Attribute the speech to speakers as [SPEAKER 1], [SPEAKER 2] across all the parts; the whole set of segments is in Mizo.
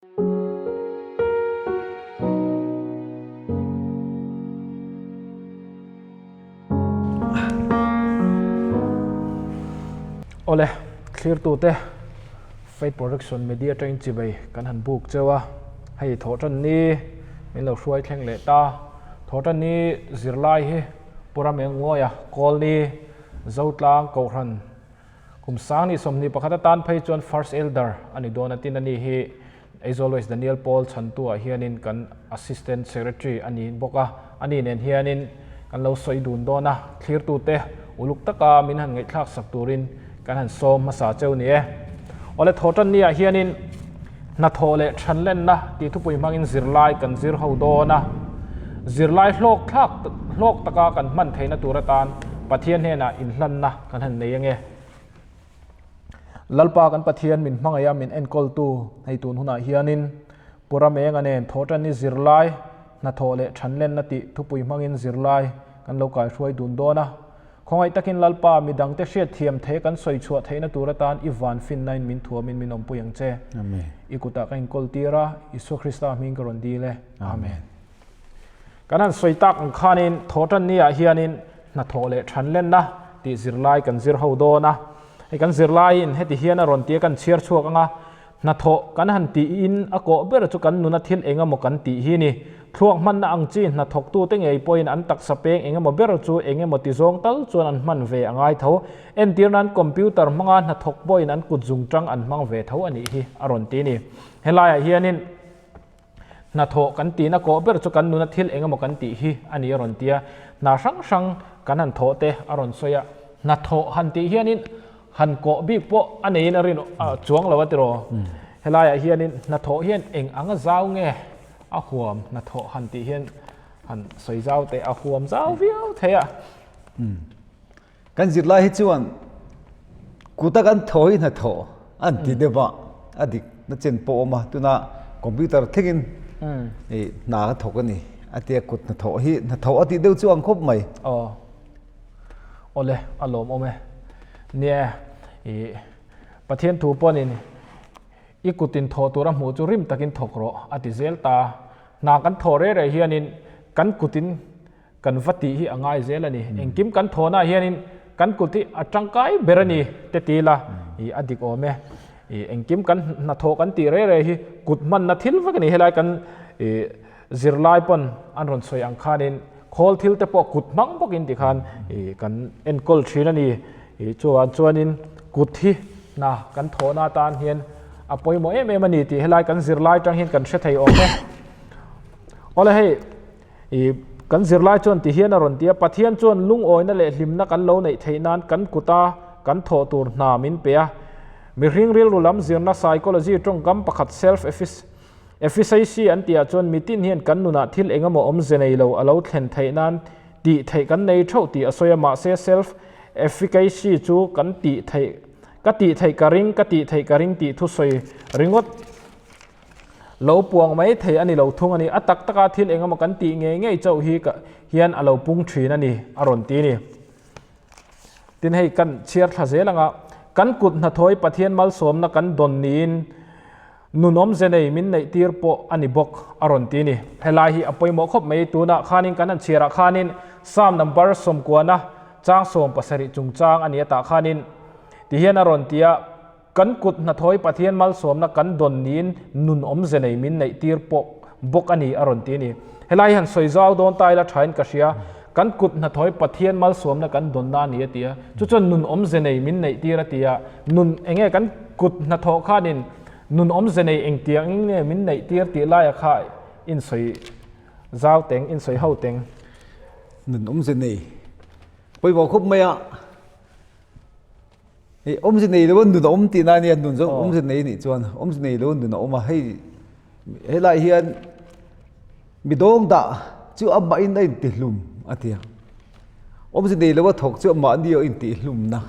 [SPEAKER 1] Awle, thlirtute Faith Production Media atangin chibai kan han buk cheu a, hei thawhtan ni min lo hruai thleng leh ta. Thawhtan ni zirlai hi Pu Ramengmawia Kawlni Zotlang Kohhran Kum sang ni 21 atan phei chuan First Elder a ni dawn a tin a ni hi Aizawl West Daniel Paul chhantu ah hianin kan Assistant Secretary a ni bawk a, a ni nen hianin kan lo sawi dun dawn a, thlirtute uluk taka min han ngaihthlak sak turin kan han sawm hmasa cheu ni e. Awle thawhtan ni ah hianin hnathawh leh thanlenna tih thupui hmangin zirlai kan zir ho dawn a, zirlai hlawk thlak hlawk taka kan hman theihna tur atan Pathian hnenah inhlanna kan han nei ange. Lalpa kan Pathian min hmangaih a min enkawltu hei tun hunah hianin Pu Ramenga nen thawhtanni zirlai hnathawh leh thanlenna tih thupui hmangin zirlai kan lo kaihruai dun dawn a. Khawngaih takin Lalpa midangte hriatthiam thei kan sawi chhuah theihna tur atan i van finnain min thuamin min awmpui ang che. I kutah ka inkawl tir a, Isua Krista hming ka rawn dil e. Amen. Kan han sawi tak ang khanin thawhtanni ah hianin hnathawh leh thanlenna tih zirlai kan zir ho dawn a. Hei kan zirlaiin heti hian a rawn ti a kan chhiar chhuak ang a, hnathawh kan han tihin a kawh ber chu kan nuna thil eng emaw kan tih hi ni. Thluak hmanna ang chi hnathawktute ngei pawhin an taksa peng eng emaw ber chu eng emaw ti zawng tal chuan an hman ve a ngai tho. Entir nan computer hmanga hnathawk pawhin an kut zungtang an hmang ve tho a nih hi a rawn ti ni. Helaiah hianin. Hnathawh kan tihna kawh ber chu kan nuna thil eng emaw kan tih hi a ni a rawn ti a, hna hrang hrang kan han thawh te a rawn sawi a, hnathawh han tih hianin han kawh bik pawh a neiin a rin chuang lo a tiraw? Helaiah hianin hnathawh hian eng anga zau nge a huam hnathawh han tih hian han sawi zau teh a huam zau viau thei a.
[SPEAKER 2] Kan zirlai hi chuan kuta kan thaw hi hnathawh an ti deuh a, a dik na chen pawh a awm a, tuna computer thlengin hna ka thawk a ni a tia kut hnathawh hi hnathawh a tih deuh chu ang khawp mai.
[SPEAKER 1] Aw awle a lawmawm e. Nia ih Pathian thu pawhin i kutin thawh tura hmuh chu rim takin thawk rawh a ti zel ta. Hna kan thawh reh reh hianin kan kutin Kan va tih hi a ngai zel a ni. Engkim kan thawhnaah hianin kan kut hi a tangkai ber a ni te ti ila ih a dik awm e. Ih engkim kan hnathawh kan tih reh reh hi kut hmanna thil vek a ni. Helai kan ih zirlai pawn an rawn sawi ang khanin khawl thil te pawh kut hmang bawkin tikhan ih kan enkawl thin a ni. Ih chuan chuanin kut hi hna kan thawhna atan hian a pawimawh em em a ni tih helai kan zirlai tang hian kan hre thei awm e. Awle hei. I kan zirlai chuan ti hian a rawn ti a, Pathian chuan lungawina leh hlimna kan lo neih theih nan kan kuta kan thawh tur hna min pe a. Mihring rilru lam zirna psychology tawngkam pakhat self efficacy an tihah chuan mitin hian kan nunah thil eng emaw awmze nei lo a lo thlen theih nan tih theih kan nei theuh tih a sawi a, mahse self efficacy chu kan tih theih ka tih theih ka ring ka tih theih ka ring tih thusawi ringawt Lo puang mai thei a ni lo thung a ni. A tak taka thil eng emaw kan tih ngei ngei chauh hi ka hian a lo pung thin a ni, a rawn ti a ni. Tin hei kan chhiar thla zel anga kan kut hnathawih Pathian malsawmna kan dawn niin nun awmze nei min neih tir pawh a ni bawk, a rawn ti a ni. Helai hi a pawimawh khawp mai. Tunah khanin kan han chhiarah khanin Psalm number 90 chang 70 chungchang a ni atah khanin tihian a rawn ti a. Kan kut hnathawih Pathian malsawmna kan dawn niin nun awmze nei min neih tir pawh bawk a ni a rawn ti a ni. Helai han sawi zau dawn ta ila thain ka hria, kan kut hnathawih Pathian malsawmna kan dawnna a ni a ti a, chu chuan nun awmze nei min neih tir a ti a, nun enge kan kut hnathawh khanin nun awmze nei engtiang eng nge min neih tir tih laia kha in sawi zau teng, in sawi ho teng.
[SPEAKER 2] Nun awmze nei pawimawh khawp mai a. Hei awmze nei lo a nun a awm tihna a nia, nun zawng awmze nei anih chuan awmze nei lo a nun a awm a, hei helai hian mi dawng dah chu amahin a intihlum a ti a, awmze nei lo a thawk chu mahni a intihlumna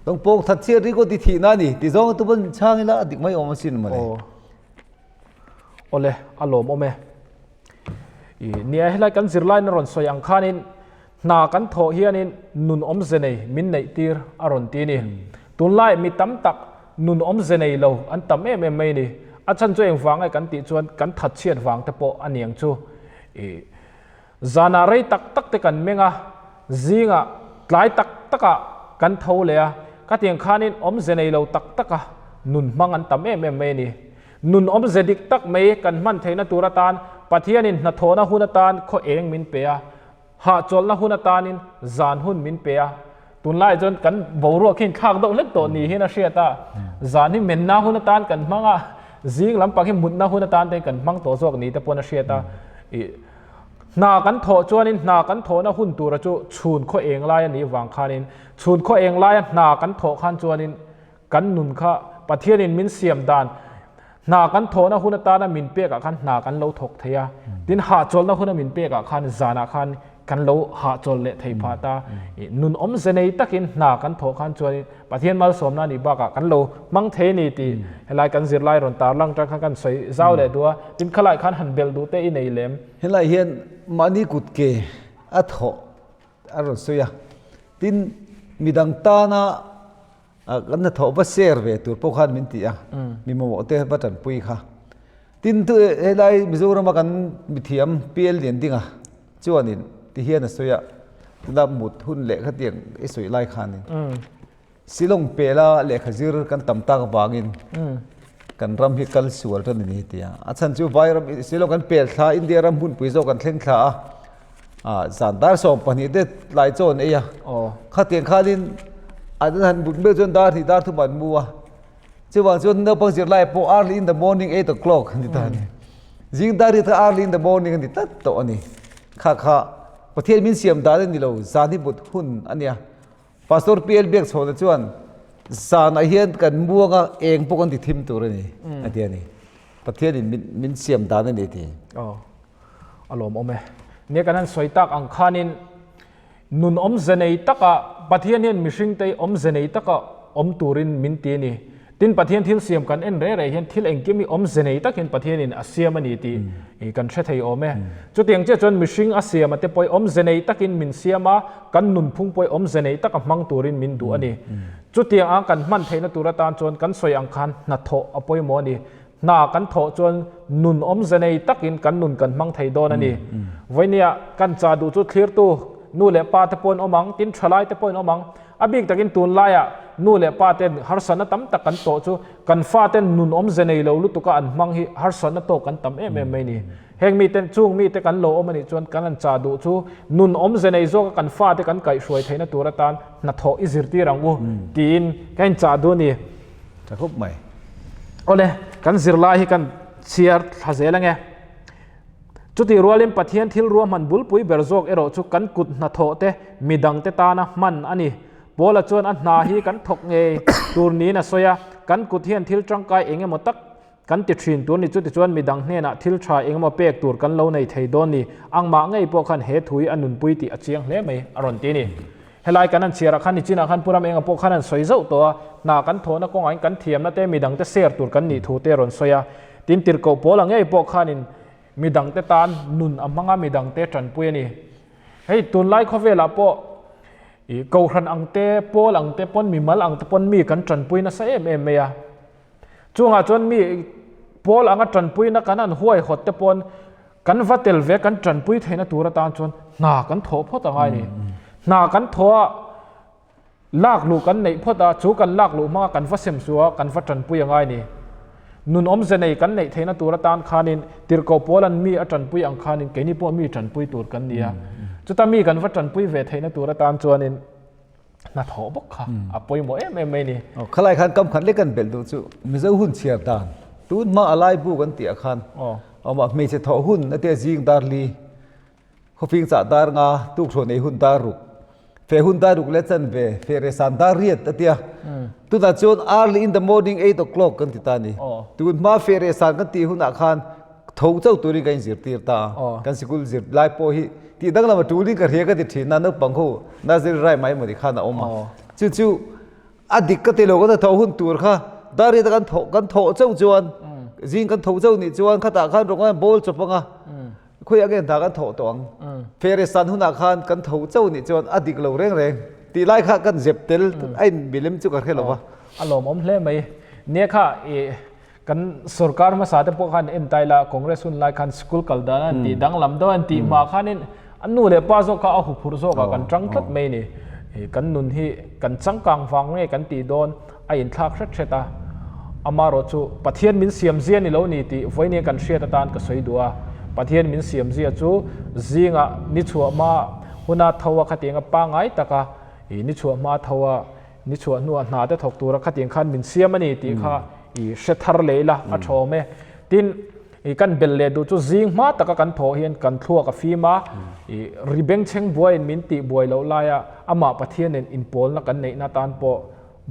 [SPEAKER 2] dawng pawng that chiat ringawt i thihna a ni ti zawng a tuman min chhang ila a dik mai awm asin mawle.
[SPEAKER 1] Aw awle a lawmawm e. I nia helai kan zirlaina rawn sawi ang khanin Hna kan thawh hianin nun awmze nei min neih tir a rawn ti a ni. Tunlai mi tam tak nun awmze nei lo an tam em em mai a ni. A chhan chu engvang nge kan tih chuan kan thatchhiat vang te pawh a niang chu. Ih zanah rei tak tak te kan meng a, zingah tlai tak takah kan tho leh a, ka tiang khanin awmze nei lo tak taka nun hmang an tam em em mai a ni. Nun awmze dik tak mai kan hman theihna tur atan Pathianin hnathawhna hun atan khaw eng min pe a, Hahchawlhna hun atanin zan hun min pe a, tunlaiah chuan kan boruak hi inthlak deuh hlek tawh ni hian a hriat a, zan hi menna hun atan kan hmang a, zing lampang hi mutna hun atan te kan hmang tawh zawk ni te pawn a hriat a, ih hna kan thawh chuanin hna kan thawhna hun tura chu chhun khaw eng lai a nih vang khanin chhun khaw eng laia hna kan thawh khan chuanin Kan nun kha Pathianin min siam dan, hna kan thawhna hun atana min pekah khan hna kan lo thawk thei a, tin hahchawlhna huna min pekah khan zanah khan kan lo hahchawl leh thei phah ta. Nun awmze nei takin hna kan thawh khan chuanin Pathian malsawmna a nih bakah kan lo hmang thei a ni tih helai kan zirlai rawn tarlang tang khan kan sawi zau leh duh a, tin khalai khan han belh duh te i nei lem.
[SPEAKER 2] Helai hian mahni kut ke a thawh a rawn sawi a, tin midang tana Kan hnathawh va share ve tur pawh khan min ti a, mi mamawh te va tanpui kha. Tin helai Mizorama kan mithiam PL Liandinga chuanin ti hian a sawi a, tuna mut hun leh khatiang i sawi lai khanin Shillong pela lehkha zir kan tam tak avangin kan ram hi kal sual tan a ni ti a. A chhan chu vai ram Shillong kan pel thla India ram hmunpui zawk kan thleng thla a, Ah zan dar 12 te tlai chaw an ei a. Khatiang khanin an han but meuh chuan dar hnih dar thum an mu a. Chuvang chuan naupang zirlai pawh early in the morning 8 o'clock an ti ta a ni. Zing dar hi kha early in the morning a ni tlat tawh a ni. Kha kha Pathian min siam dan a ni lo, zan hi but hun a nia. Pastor PL Biakchhawna chuan zanah hian kan muang a, eng pawh kan ti thim tur a ni a ti a ni. Pathianin min siam dan a ni a ti.
[SPEAKER 1] A lawmawm e. Nia kan han sawi tak ang khanin nun awmze nei taka Pathian hian mihringte awmze nei taka awm turin min ti a ni. Tin Pathian thil siam kan en reh reh hian thil engkim hi awmze nei takin Pathianin a siam a ni tih kan hre thei awm e. Chutiang chiah chuan mihring a siam a te pawh awmze nei takin min siam a, kan nunphung pawh awmze nei taka hmang turin min duh a ni. Chutiang ang kan hman theihna tur atan chuan kan sawi ang khan hnathawh a pawimawh a ni. Hna kan thawh chuan nun awmze nei takin kan nun kan hmang thei dawn a ni. Vawinia kan chah duh chu thlirtu nu leh pa te pawhin awm ang, tin thalai te pawhin awm ang. A bik takin tunlaiah nu leh pa ten harsatna tam tak kan tawh chu kan faten nun awmze nei lo lutuka an hmang hi harsatna tawk kan tam em em mai ni. Heng miten chung mite kan lo awm a nih chuan kan han chah duh chu nun awmze nei zawka kan fate kan kaihhruai theihna tur atan hnathawh i zirtir ang u tiin ka inchah duh a ni.
[SPEAKER 2] Tha khawp mai.
[SPEAKER 1] Awle, kan zirlai hi kan chhiar thla zel ange. Chutih rualin Pathian thil ruahman bulpui ber zawk erawh chu kan kut hnathawh te midang te tana hman a ni. Paula chuan a hna hi kan thawk ngei tur niin a sawi a, kan kut hian thil tangkai eng emaw tak Kan ti thin tur ni chutichuan midang hnenah thil tha engemaw pek tur kan lo nei thei dawn ni. Angmah ngei pawh khan he thu hi a nunpui tih a chiang hle mai a rawn ti a ni. Helai kan han chhiarah khan nichinah khan Pu Ram Enga pawh khan an sawi zauh tawh a, hna kan thawhna kawngah in kan thiamna te midangte share tur kan nih thu te a rawn sawi a. Tin tirhkoh Paula ngei pawh khanin midangte tan nun a hmang a midangte tanpui a ni. Hei tunlai khawvelah pawh ih kohhran ang te, pawl ang te pawn mimal ang te pawn mi kan tanpui nasa em em mai a. Chungah chuan mi pawl anga tanpuina kan han huaihawt te pawn kan va tel ve kan tanpui theihna tur atan chuan hna kan thawh phawt a ngai ni. Hna kan thawh a lak luh kan neih phawt a, chu kan lak luh hmanga kan va sem suh a, kan va tanpui a ngai ni. Nun awmze nei kan neih theihna tur atan khanin tirhkoh pawl an mi a tanpui ang khanin keini pawh mi tanpui tur kan ni a. Chuta mi kan va tanpui ve theihna tur atan chuanin hnathawh bawk kha a pawimawh em em mai ni.
[SPEAKER 2] Khalai khan kam khat lek kan belh duh chu Mizo hun chhiar dan tun hma a lai bu kan tih ah khan awmah hmeichhe thawh hun a tia zing dar li khawfing chah dar nga tukhraw nei hun dar ruk fe hun dar ruk leh chan ve fe reh san dar riat a tia tunah chuan early in the morning 8 o'clock kan ti ta ni tun hma fe reh san kan tih hunah khan Tho chauh turin ka inzirtir ta a, kan sikul zir lai pawh hi tih danglam a tulin ka hria ka ti thin a, naupang ho nursery rhyme mai emaw ti khan a awm a, chu chu a dik ka ti lo kan tho hun tur kha dar riat a kan thawh kan thawh chauh chuan zing kan tho chauh nih chuan khatah khan rawng a bawl chawp ang a, khawiah nge hna kan thawh tawh ang, fere san hunah khan kan tho chauh nih chuan a dik lo reng reng tih lai kha kan zep tel a in milem chu ka hre lo va.
[SPEAKER 1] A lawmawm hle mai. Nia kha i. Kan sorkar hmasa te pawh khan en tai la, Congress hun lai khan school kal dan an tih danglam deuh an tih hma khanin an nu leh pa zawk kha a huphurh zawkah kan tang tlat mai a ni. Kan nun hi kan changkang vang nge kan tih dawn a inthlak hret hret a, amaherawh chu Pathian min siam zia ni lo ni tih vawinia kan hriat atan ka sawi duh a. Pathian min siam zia chu zingah ni chhuah hma huna tho a khatianga pangngai taka ni chhuah hma tho a, Ni chhuah hnuah hna te thawk tura khatiang khan min siam a ni tih kha i hre thar leh ila a tha awm e. Tin, i kan belh leh duh chu zing hma taka kan thawh hian kan thluak a fim a, i ri bengchheng buaiin min tih buai loh laia amah Pathian nen inpawlna kan neihna atan pawh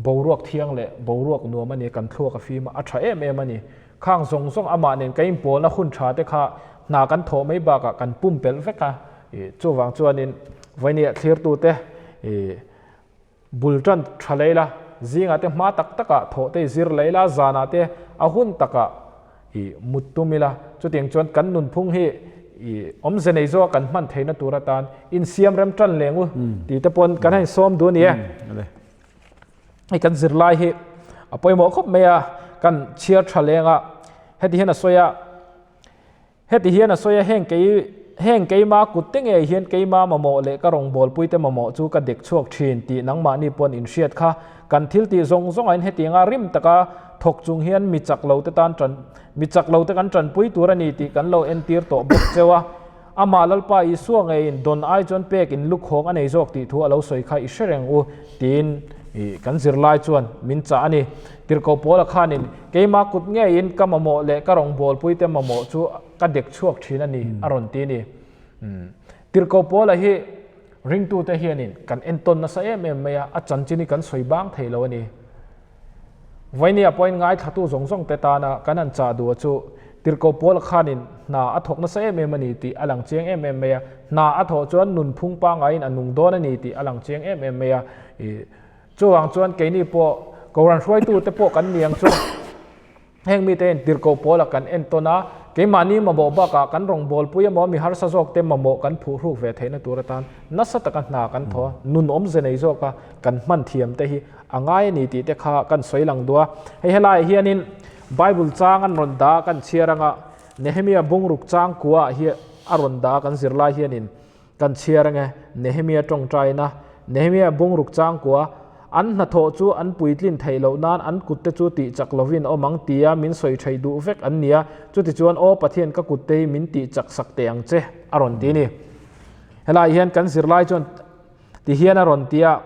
[SPEAKER 1] boruak thiang leh boruak nuam a ni, kan thluak a fim a, a tha em em a ni. Khang zawng zawng amah nen kan inpawlna hun tha te kha hna kan thawh mai bakah kan pumpelh vek a, i chuvang chuanin vawinia thlirtute i Bul tan tha lei la, zingah te hma tak takah thawh te i zir lei la, zanah te a hun takah i mut tum ila. Chutiang chuan kan nunphung hi i awmze nei zawka kan hman theihna tur atan insiam rem tan leng u tih te pawn kan han sawm duh a ni e. Hei kan zirlai hi a pawimawh khawp mai a, kan chhiar tha leng a, heti hian a sawi a. Heti hian a sawi a, Heng kei, heng keima kut te ngei hian keima mamawh leh ka rawngbawlpui te mamawh chu ka dek chhuak thin tih nangmahni pawn in hriat kha. Kan thil tih zawng zawngah in hetianga rim taka thawk chung hian mi chak lo te tan tan, mi chak lo te kan tanpui tur a ni tih kan lo entir tawh bawk cheu a. Amah Lalpa Isua ngeiin dawn ai chuan pek in lukhawng a nei zawk tih thu a lo sawi kha i hre reng u tiin i kan zirlai chuan min chah a ni. Tirhkoh Paula khanin, Keimah kut ngeiin ka mamawh leh ka rawngbawlpui te mamawh chu ka dek chhuak thin a ni, a rawn ti a ni. Tirhkoh Paula hi ringtute hianin kan entawn nasa em em mai a, a chanchin hi kan sawi bang thei lo a ni. Vainia pawhin ngaithlatu zawng zawng te tana kan han chah duh a chu Tirhkoh Paula khanin hna a thawk nasa em em a ni tih a lang chiang em em mai a, hna a thawh chuan nunphung pangaiin a nung dawn a ni tih a lang chiang em em mai a. Chuvang chuan keini pawh Kohhran hruaitute pawh kan ni ang chu. Heng mite hian tirhkoh pawlah kan entawn a, keimahni mamawh bakah kan rawngbawlpui emaw mi harsa zawkte mamawh kan phuhruk ve theihna tur atan nasa taka hna kan thaw a, nun awmze nei zawka kan hman thiam te hi a ngai a ni tih te kha kan sawi lang duh a. Hei helaiah hianin Bible chang an rawn dah a kan chhiar anga Nehemia bungruk chang kuaah hi a rawn dah a kan zirlai hianin Kan chhiar ange, Nehemia tawngtaina, Nehemia bungruk changkua, an hnathawh chu an puitlin theih loh nan an kutte chu tih chak lovin awm ang tia min sawi theih duh vek an nia, chutichuan aw Pathian ka kutte hi min tih chak sak teh ang che, a rawn ti a ni. Helaiah hian kan zirlai chuan ti hian a rawn ti a.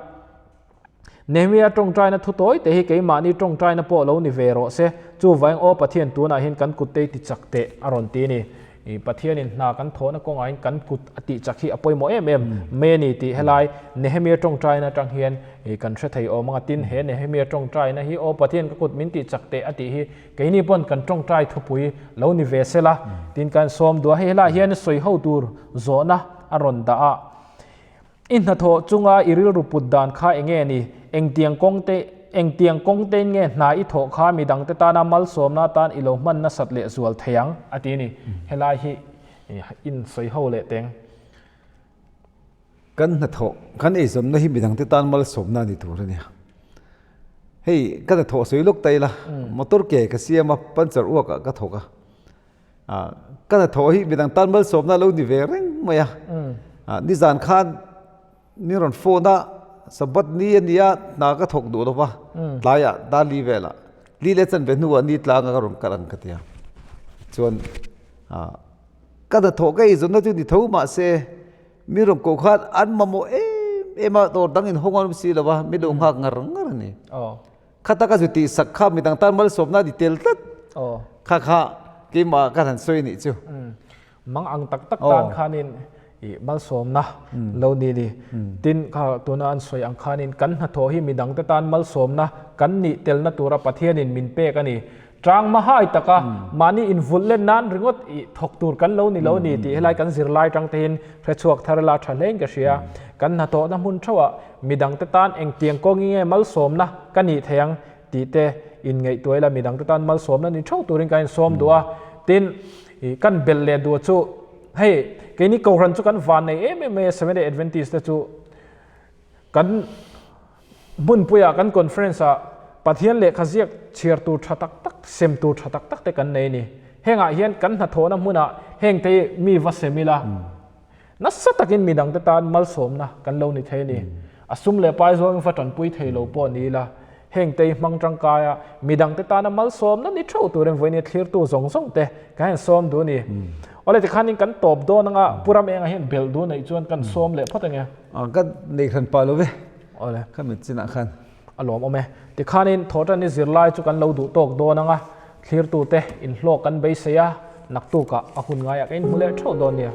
[SPEAKER 1] Nehemia tawngtaina thu tawi te hi keimahni tawngtaina pawh lo ni ve rawh se, chuvangin aw Pathian tunah hian kan kut te hi ti chak teh a rawn ti a ni. I Pathianin hna kan thawhna kawngah hian kan kut a tih chak hi a pawimawh em em mai a ni tih helai Nehemia tawngtaina atang hian kan hre thei awm ang a, tin he Nehemia tawngtaina hi aw Pathian ka kut min tih chak teh a tih hi keini pawn kan tawngtai thupui lo ni ve sela tin kan sawm duh a, hei helaiah hian sawi ho tur zawhna a rawn dah a. I hnathawh chunga i rilru put dan kha eng nge ni? Engtiang kawng te, engtiang kawng tein nge hna i thawh kha midangte tana malsawmna atan i lo hman nasat leh zual thei ang? A ti a ni. Helai hi in sawi ho leh teng.
[SPEAKER 2] Kan hnathawh, kan eizawnna hi midangte tan malsawmna a ni tur a nia. Hei, ka hnathawh sawi lawk ta ila, motor ke ka siam a, puncture uakah ka thawk a. Ka hnathawh hi midang tan malsawmna a lo ni ve reng mai a. Nizan khan min rawn phone a, Sabbath ni a nia hna ka thawk duh lo va, tlaiah dar li velah li leh chanve hnuah ni tlanga ka rawn kal ang ka ti a. Chuan ka hnathawh ka eizawnna chu ni tho mahse mi rawn koh khan an mamawh em em a, dawr dang inhawng an awm si lo va, min lo nghak ngar ngar a ni. Kha taka zu tih sak kha midang tan malsawmna a ni tel tlat. Kha kha keimah ka han sawi nih chu.
[SPEAKER 1] Mang ang tak tak tan khanin i malsawmna lo ni ni. Tin kha tuna an sawi ang khanin kan hnathawh hi midang te tan malsawmna kan nih telna tura Pathianin min pek a ni. Tang mahai taka mahni invulh len nan ringawt i thawk tur kan lo ni lo ni tih helai kan zirlai tang te hin hrechhuak thar la tha hlein ka hria. Kan hnathawhna hmun theuhah midangte tan engtiang kawngin nge malsawmna ka nih thei ang tih te inngaihtuah ila midangte tan malsawmna ni theuh turin kan insawm duh a. Tin, kan belh leh duh chu hei keini Kohhran chu kan van nei em em mai a Seventh Day Adventist te chu kan hmunpuiah kan conference ah. Pathian lehkha ziak chhiar tur tha tak tak, sem tur tha tak tak te kan nei a ni. Hengah hian kan hnathawhna hmunah hengte hi mi va sem ila, nasa takin midangte tan malsawmna kan lo ni thei a ni. A sum leh pai zawngin va tanpui thei lo pawh ni ila, hengte hi hmang tangkaia midangte tana malsawmna ni theuh turin vawiin thlirtu zawng zawng te kan han sawm duh a ni. Awle tikhanin kan tawp dawn anga Pu Ramengah hian belh duh neih chuan kan sawm leh phawt ange.
[SPEAKER 2] Ka nei hran pah lo ve. Awle. Ka mit chinah khan.
[SPEAKER 1] A lawmawm e. Tikhanin thawhṭanni zirlai chu kan lo duh tawk dawn anga, thlirtute inhlawk kan beisei a, naktukah a hun ngaiah ka inhmu leh theuh dawn nia.